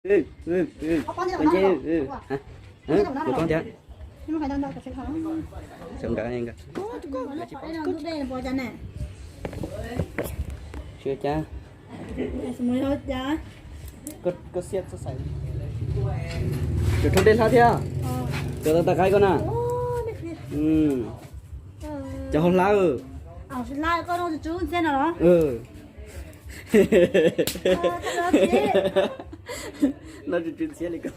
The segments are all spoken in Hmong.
Mus koob thiab. Sawv nkawd nkawd. Sawv cas. Koj siab txhob xaiv. Cov rhaub dej hlab thiab. Cov tau tag qaib koj na. Cov ho hlab. Loj tsw tsw ntxhiab li koj.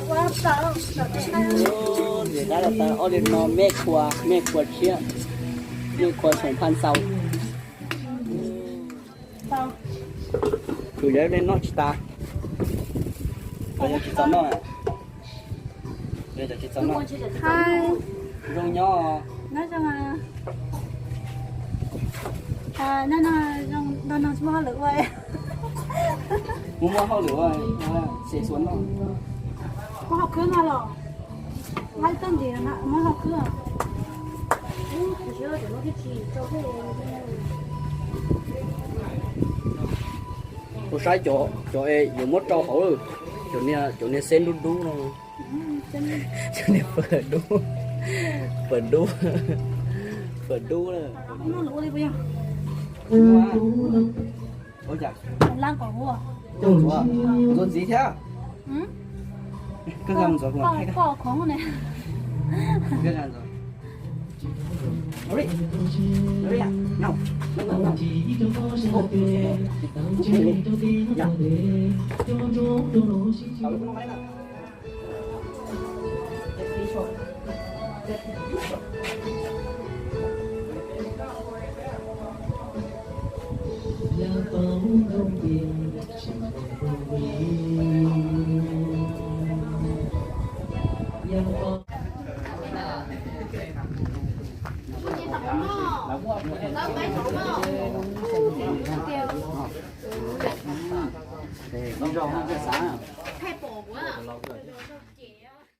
Ua ntxiv qab los tas ob li no, mej khua, mej khua tshiab, mej khua xoom phaj xau. Tus yawg nej noj tsis tas. Cov tsis txaus noj, cov tsis txaus noj. Zoo nyob. Muaj muaj hauj lwm ua, xes xuas noj. Muaj hauj khwb no los, muaj hauj khwb. Kuv saib cov, cov es yuav muab rau hauv, cov niag, cov niag xeb dub dub no. Cov niag pawg dub, pawg dub, pawg dub na. Ntxuav ntxiv thiab. Koj ntxuav kuv.